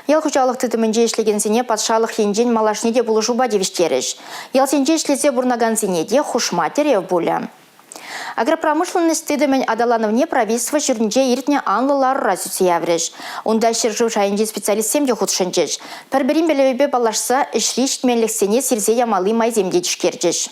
Ял хуҫалӑх тытӑмӗнче ӗҫлекенсене патшалӑх енчен малашне те пулӑшупа тивӗҫтерӗҫ. Ялсенче ӗҫлесе пурӑнакансене те хушма тӗрев пулӗ. Агропромышленность тытӑмӗн аталанӑвне правительство ҫуртӗнче иртнӗ анлӑ ларура сӳтсе яврӗҫ. Унта ҫӗршыв шайӗнчи специалистсем те хутшӑнчӗҫ. Пӗр-пӗрин пӗлӗвӗпе паллашса ӗҫри ҫитменлӗхсене сирсе ямалли майсем те тишкерчӗҫ.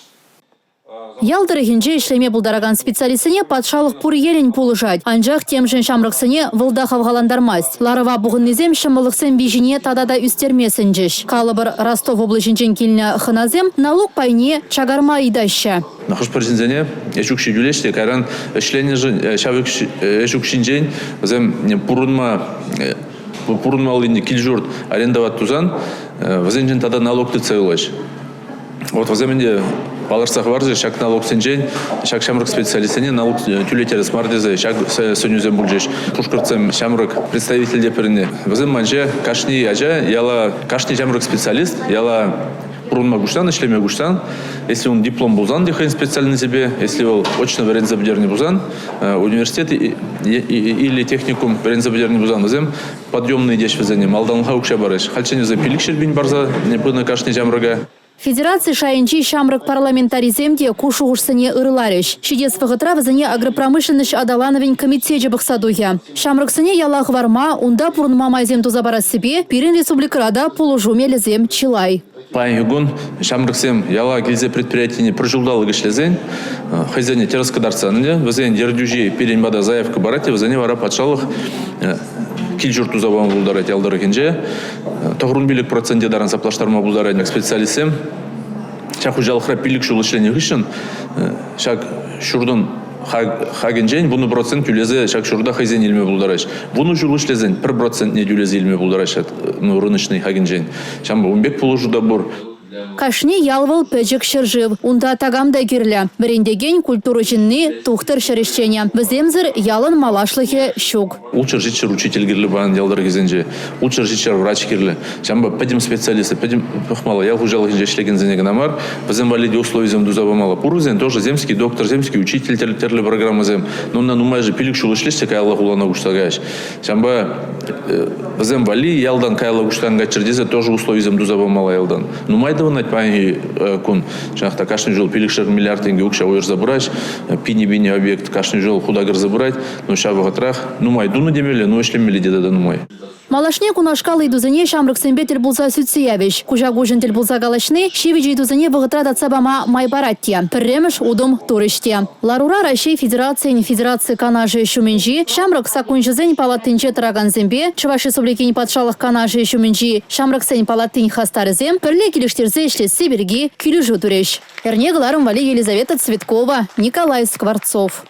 Ял тӑрӑхӗнче ӗҫлеме пултаракан специалистсене патшалӑх пур енӗн пулӑшать. Анчах темшӗн ҫамрӑксене вӑл та хавхалантармасть. Ларӑва пухӑннисем ҫӑмӑллӑхсен виҫине тата та ӳстерме сӗнчӗҫ. Калӑпӑр, Ростов облаҫӗнчен килнӗ хӑнасем налук пайне чакарма ыйтаҫҫӗ. Хӑш-пӗр ҫынсене ӗҫ укҫи тӳлеҫ те кайран ӗҫленӗшӗн ҫав ӗҫ укҫинчен вӗсем пурӑнма пурӑнмалли кил-ҫурт арендовать тусан вӗсенчен тата налук тытса юлаҫ. Вот вӗсем ӗнтӗ палӑртса хӑварчӗҫ ҫак налуксенчен ҫак ҫамрӑк специалистсене налук тӳлеттерес мар тесе ҫак сӗнӳсем пулчӗҫ. Пушкӑртсем ҫамрӑк представитель те пӗрне. Вӗсем манче кашни ача яла, кашни ҫамрӑк специалист яла пурӑнма куҫсан, ӗҫлеме куҫсан, если он диплом пулсан те хӑйӗн специальностӗпе, если вӑл очно вӗренсе пӗтернӗ пулсан, университет или техникум вӗренсе пӗтернӗ пулсан вӗсем подъемный теҫ вӗсене, малтанлӑха укҫа параҫ. Хальччен вӗсем 500 пин парса пынӑ кашни ҫамрӑка. Федераци шайӗнчи ҫамрӑк парламентарисем те ку шухӑшсене ырларӗҫ. Ҫитес вӑхӑтра вӗсене агропромышленноҫ аталанӑвӗн комитечӗ пӑхса тухӗ. Ҫамрӑксене яла хӑварма, унта пурӑнма майсем туса парассипе пирӗн республикӑра та пулӑшу мелӗсем чылай. Паянхи кун ҫамрӑксем яла килсе предприятине пӗр ҫулталӑк ӗҫлесен хӑйсене тӗрӗс кӑтартсан ӗнтӗ вӗсен ертӳҫи пирӗн пата заявка парать те вӗсене вара патшалӑх кил-ҫурт туса пама пултарать ял тӑрӑхӗнче. 95 проценте таран саплаштарма пултарать специалистсем. Ҫак хуҫалӑхра 5 ҫул ӗҫленӗ хыҫҫӑн ҫак ҫуртӑн хакӗнчен 10% тӳлесе ҫак ҫурта хӑйсен илме пултараҫ. 10 ҫул ӗҫлесен пӗр процентне тӳлесе илме пултараҫҫӗ ну, рыночный хакӗнчен. Ҫавӑнпа ун пек пулӑшу та пур. Кашни ял вӑл пӗчӗк ҫӗршыв. Унта такам та кирлӗ. Вӗрентекен, культура ҫынни, тухтӑр ҫӗр ӗҫченӗ. Вӗсемсӗр ялӑн малашлӑхӗ ҫук. Ултҫӗр ҫичҫӗр учитель кирлӗ паян ял тӑрӑхӗсенче, ултҫӗр ҫичҫӗр врач кирлӗ. Ҫавӑнпа пӗтӗм специалисты, пӗтӗм пӑхмалла ял хуҫалӑхӗнче ӗҫлекенсене кӑна мар, вӗсем валли те условисем туса памалла. Пур вӗсен тоже земский доктор, земский учитель тӗрлӗ программӑсем. Но унта нумайӑшӗ 5 ҫул ӗҫлеҫ те каялла хулана куҫса каяҫ. Ҫавӑнпа вӗсем валли ялтан каялла куҫса кайччӑр тесе тоже условисем туса памалла ялтан. Нумай тӑвӑнать паянхи кун. Чӑнах та кашни ҫул 5 миллиард тенкӗ укҫа уйӑрса пыраҫ. Пинӗ-пинӗ объект кашни ҫул хута кӗрсе пырать. Но ҫав вӑхӑтрах нумай тунӑ темелле, но ӗҫлемелле те тата нумай. Малашне кунашкал ыйтусене ҫамрӑксемпе тӗл пулса сӳтсе явӗҫ. Куҫа-куҫӑн тӗл пулса калаҫни ҫивӗч ыйтусене вӑхӑтра татса пама май парать те. Пӗрремӗш утӑм турӗҫ те. Ларура Раҫҫей Федерацийӗн Федераци Канашӗ ҫумӗнчи Ҫамрӑк саккунҫӑсен палатинче тӑракансемпе Чӑваш Республикин Патшалӑх Канашӗ ҫумӗнчи Ҫамрӑксен палатин хастарӗсем пӗрле килӗштерсе ӗҫлесси пирки килӗшӳ турӗҫ. Эрне кӑларӑм валли Елизавета Цветкова, Николай Скворцов.